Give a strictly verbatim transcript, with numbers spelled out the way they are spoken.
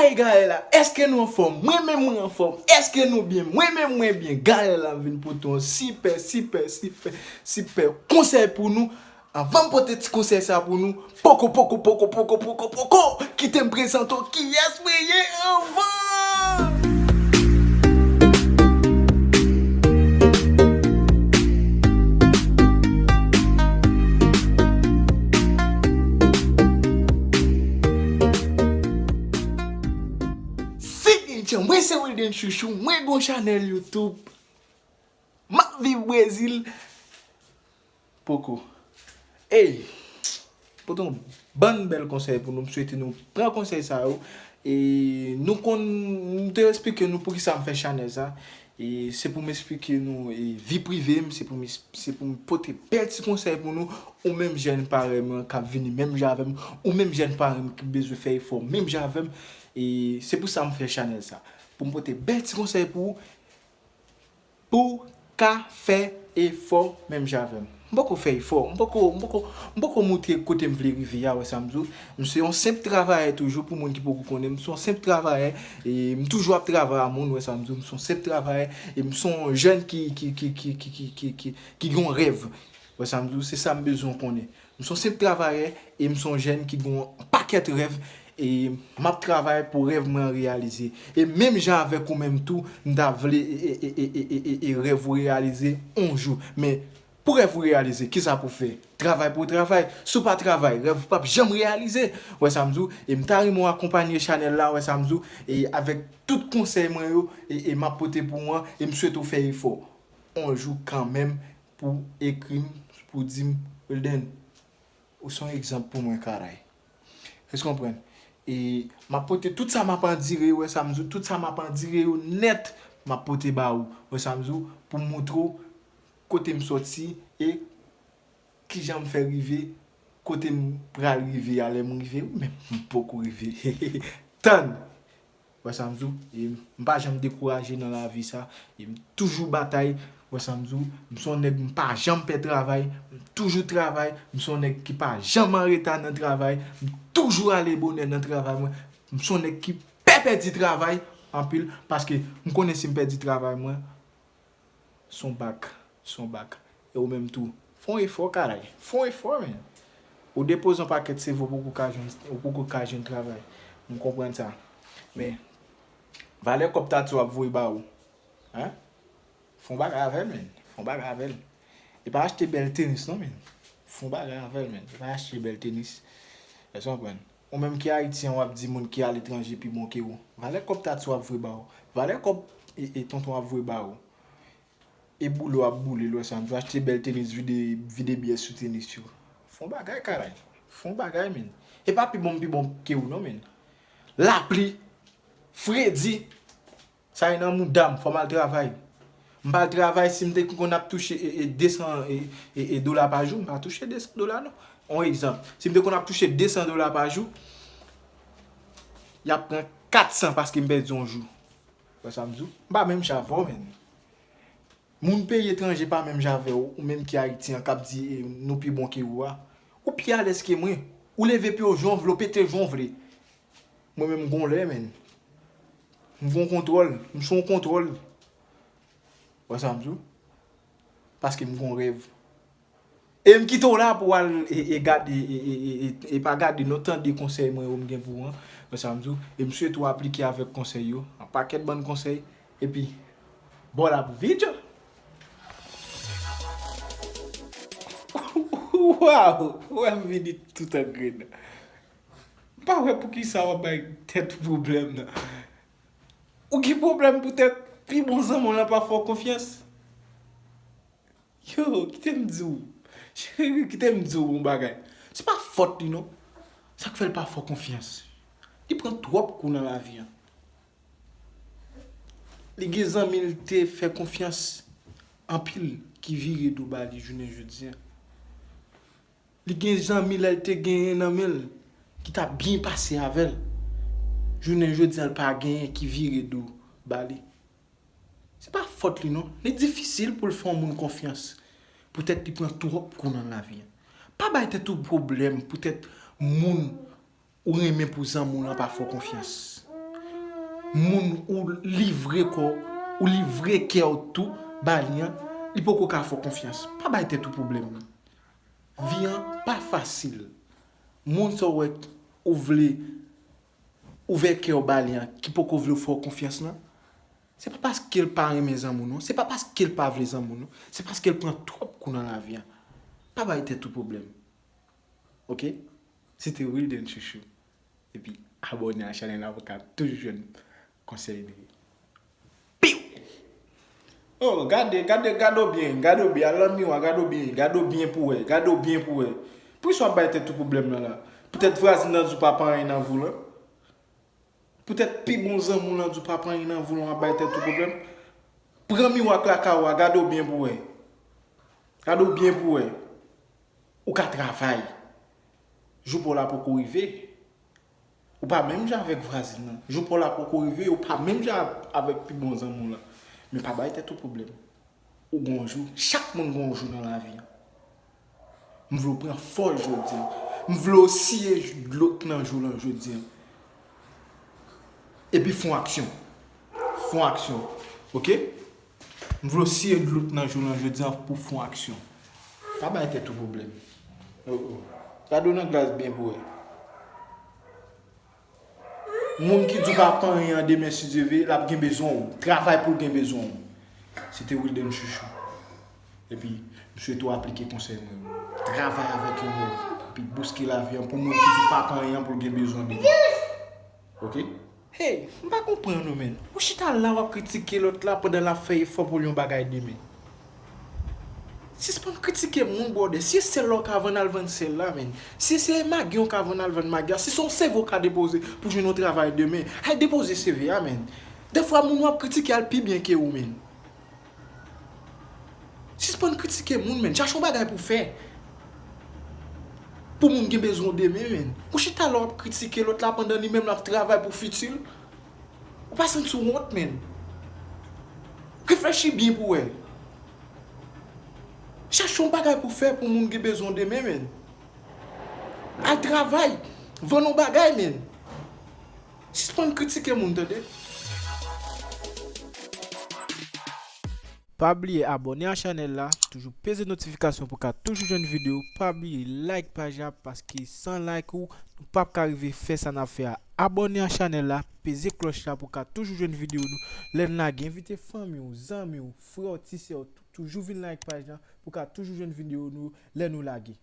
Hey Gaëla, èske nou anfòm? Mwen menm mwen anfòm. Èske nou byen? Mwen menm mwen byen. Gaëla vin pote yon sipè, sipè, sipè, sipè konsèy pou nou. Anvan m pote ti konsèy sa pou nou, poko, poko, poko, poko, poko, poko, kite m prezante w kiyès mwen ye anvan. Signature, mwen se Wilden Chouchou, mwen gon chanèl YouTube. M ap viv Brezil. Poko. Ey, pote yon bann bèl konsèy pou nou. M swete nou pran konsèy sa yo. E nou konn, m te eksplike nou poukisa m fè chanèl sa. E se pou m eksplike nou e vi prive m, se pou m, se pou m pote bèl ti konsèy pou nou. Ou menm jèn parèy mwen k ap vini menm jan avè m, ou menm jèn parèy m ki bezwen fè efò menm jan avè m. E se pou sa m fè chanèl sa. Pou m pote bèl ti konsèy pou ou. Pou w ka fè efò menm jan avè m. M poko fè efò, m poko, m poko, m poko montre kote m vle rive a, wè sa m di w. M se yon senp travayè toujou, pou moun ki poko konnen m, m se yon senp travayè, e m toujou ap travay a moun, wè sa m di w. M se yon senp travayè, e m se yon jèn ki, ki, ki gen yon rèv. Wè sa m di w, se sa m bezwen w konnen. M se yon senp travayè e m se yon jèn ki gen yon pakèt rèv e m ap travay pou rèv mwen an reyalize. E menm jan avèk ou menm tou, m ta vle e, e, e, e, e, e, e rèv ou reyalize yon jou. Men pou rèv ou reyalize, kisa pou w fè? Travay pou w travay. Si w pa travay, rèv ou p ap janm reyalize. Wè sa m di w? E m ta renmen w akonpanye chanèl la, wè sa m di w? E avèk tout konsèy mwen yo, e, e m ap pote pou w an, e m swete w fè efò. Yon jou kanmenm, pou ekri m, pou di m, Wilden, ou se yon egzanp pou mwen, karay. Èske w konprann? E m ap pote tout sa m ap andire yo, wè sa m di w, tout sa m ap andire yo nèt, m ap pote ba ou, wè sa m di w, pou m montre w kote m sòti e kijan m fè rive kote m pral rive a, lè m rive, wi, men m poko rive. Tann! Wè sa m di w? E m pa janm dekouraje nan lavi sa. E m toujou batay. Wè sa m di w? M se yon nèg, m pa janm pè travay. M toujou travay. M se yon nèg ki pa janm anreta nan travay. M toujou ale bonè nan travay mwen. M se yon nèg ki pè pèdi travay anpil. Paske m konnen si m pèdi travay mwen, se yon bak, se yon bak. E ou menm tou, fè yon efò, karay. Fè yon efò, men. Ou depoze yon pakèt C V, ou poko ka jwenn, ou poko ka jwenn travay. M konprann sa. Men, valè kòb tati w ap voye ba ou. Hein? Fè yon bagay avè l, men. Fè yon bagay avè l. E pa achte bèl tenis, non, men. Fè yon bagay avè l, men. E pa achte bèl tenis. Èske w konprann? Ou menm ki ayisyen, w ap di moun ki aletranje pi bon ke ou. Valè kòb tati w ap voye ba ou. Valè kòb e, e tonton ap voye ba ou. E boule w ap boule l, wè sa m di w, achte bèl tenis, vide, vide byè sou tenis yo. Fè yon bagay, karay. Fè yon bagay, men. E pa pi bon m pi bon ke ou, non, men. Lapli, fredi, sa e nan mouda m, fò m al travay. M pa al travay, si m te konn ap touche e, e, de san e, e, e, dola pa jou, m pa touche de san dola, non. Yon egzanp, si m te konn ap touche de san dola pa jou, y ap pran kat san paske m pèdi yon jou. Wè sa m di w? M pa menm jan avè w, men. Moun peyi etranje pa menm jan avè w, ou menm ki ayisyen an k ap di e, nou pi bon ke ou a. Ou pi alèz ke mwen. Ou leve pye w jan w vle, w pete jan w vle. Mwen menm m gon lè, men. M gon kontwòl, m se yon kontwòl. Wè sa m di w? Paske m gon rèv. E m kite w la pou w al e, e gade, e, e, e, e, e pa gade non, tande konsèy mwen yo m gen pou ou an. Wè sa m di w? E m swete w aplike avèk konsèy yo. Yon pakèt bann konsèy. Epi, bon la pou videyo. Waw! Wè m vini tout an grenn. M pa wè poukisa w ap bay tèt ou pwoblèm nan. Ou gen pwoblèm poutèt pi bon zanmi w lan pa fè w konfyans? Yo, kite m di w. Cheri, kite m di w yon bagay. Se pa fòt li non. Sa k fè l pa fè w konfyans? Li pran twòp kou nan lavi an. Li gen zanmi l te fè konfyans anpil ki vire do ba li jounen jodi an. Li gen zanmi l, l te genyen nan men l ki t ap byen pase avè l. Jounen jodi an, l pa genyen, ki vire do ba li. Se pa fòt li non. Li difisil pou l fè yon moun konfyans. Poutèt li pran twòp kou nan lavi an. Pa bay tèt ou pwoblèm poutèt moun ou renmen pou zanmi w lan pa fè w konfyans. Moun ou livre kò, ou livre kè w tou ba li an, li poko ka fè w konfyans. Pa bay tèt ou pwoblèm. Vi an pa fasil. Moun sa w wè ou vle ouvè kè w ba li an, ki poko vle w fè w konfyans lan, se pa paske l pa renmen zanmi w non, se pa paske l pa vle zanmi w non, se paske l pran twòp kou nan lavi an. Pa bay tèt ou pwoblèm. Oke? Se te Wilden Chouchou. Epi abòne a chanèl la pou w ka toujou jwenn konsèy li. Piw! Oh, gade, gade, gade w byen, gade w byen, al nan miwa, gade w byen, gade w byen pou wè, gade w byen pou wè. Poukisa w ap bay tèt ou pwoblèm nan la? Poutèt vwazin nan di w pa pran anyen nan vi w lan? Poutèt pi bon zanmi w lan di w pa pran anyen nan vi w lan, w ap bay tèt ou pwoblèm? Pran miwa k lakay ou a, gade w byen pou wè. Gade w byen pou wè. Ou ka travay. Jou pa w la poko rive. Ou pa menm jan avèk vwazin nan. Jou pa w la poko rive, ou pa menm jan avèk pi bon zanmi w lan. Men pa bay tèt ou pwoblèm. Ou gon jou. Chak moun gon jou nan lavi an. M vle w pran fòs jodi an. M vle w siye dlo k nan jou lan jodi an. Epi fè yon aksyon. Fè yon aksyon. Oke? M vle w siye dlo k nan jou lan jodi an pou fè yon aksyon. Pa bay tèt ou pwoblèm. Oh, oh. Gade w nan glas byen pou wè. Moun ki di w pa pran anyen an demen, si Dye vle, l ap gen bezwen w. Travay pou l gen bezwen w. Se te Wilden Chouchou. Epi, m swete w aplike konsèy mwen yo. Travay avèk yon rèv. Epi bouske lavi an pou moun ki di w pa pran anyen an pou l gen bezwen w demen. Oke? Hey, m pa konprann ou, menn. Ou chita la, w ap kritike lòt la pandan l ap fè efò pou l yon bagay demen. Sispann kritike moun, brother. Si e sèl la w ka vann, al vann sèl la, menn. Si se magi w ka vann, al vann magi a. Si se yon C V w ka depoze pou jwenn yon travay demen, al depoze C V a, menn. Dèfwa, moun w ap kritike a, l pi byen ke ou, menn. Sispann kritike moun, menn. Chache yon bagay pou fè. Pou moun gen bezwen w demen, menn. Ou chita la, w ap kritike lòt la pandan li menm l ap travay pou fiti l. Ou pa santi w wont, menn? Reflechi byen pou wè. Chache yon bagay pou fè pou moun gen bezwen w demen, menn. Al travay. Vann yon bagay, menn. Sispann kritike moun, tande. Pa bliye abòne a chanèl la, toujou peze notifikasyon pou ka toujou jwenn videyo. Pa bliye like paj la, paske san like ou, nou p ap ka rive fè sa n ap fè a. Abòne a chanèl la, peze klòch la pou ka toujou jwenn videyo nou. Lè n lage, envite fanmi w, zanmi w, frè w, ti sè w, tou-, toujou vin like paj la pou ka toujou jwenn videyo nou lè nou lage.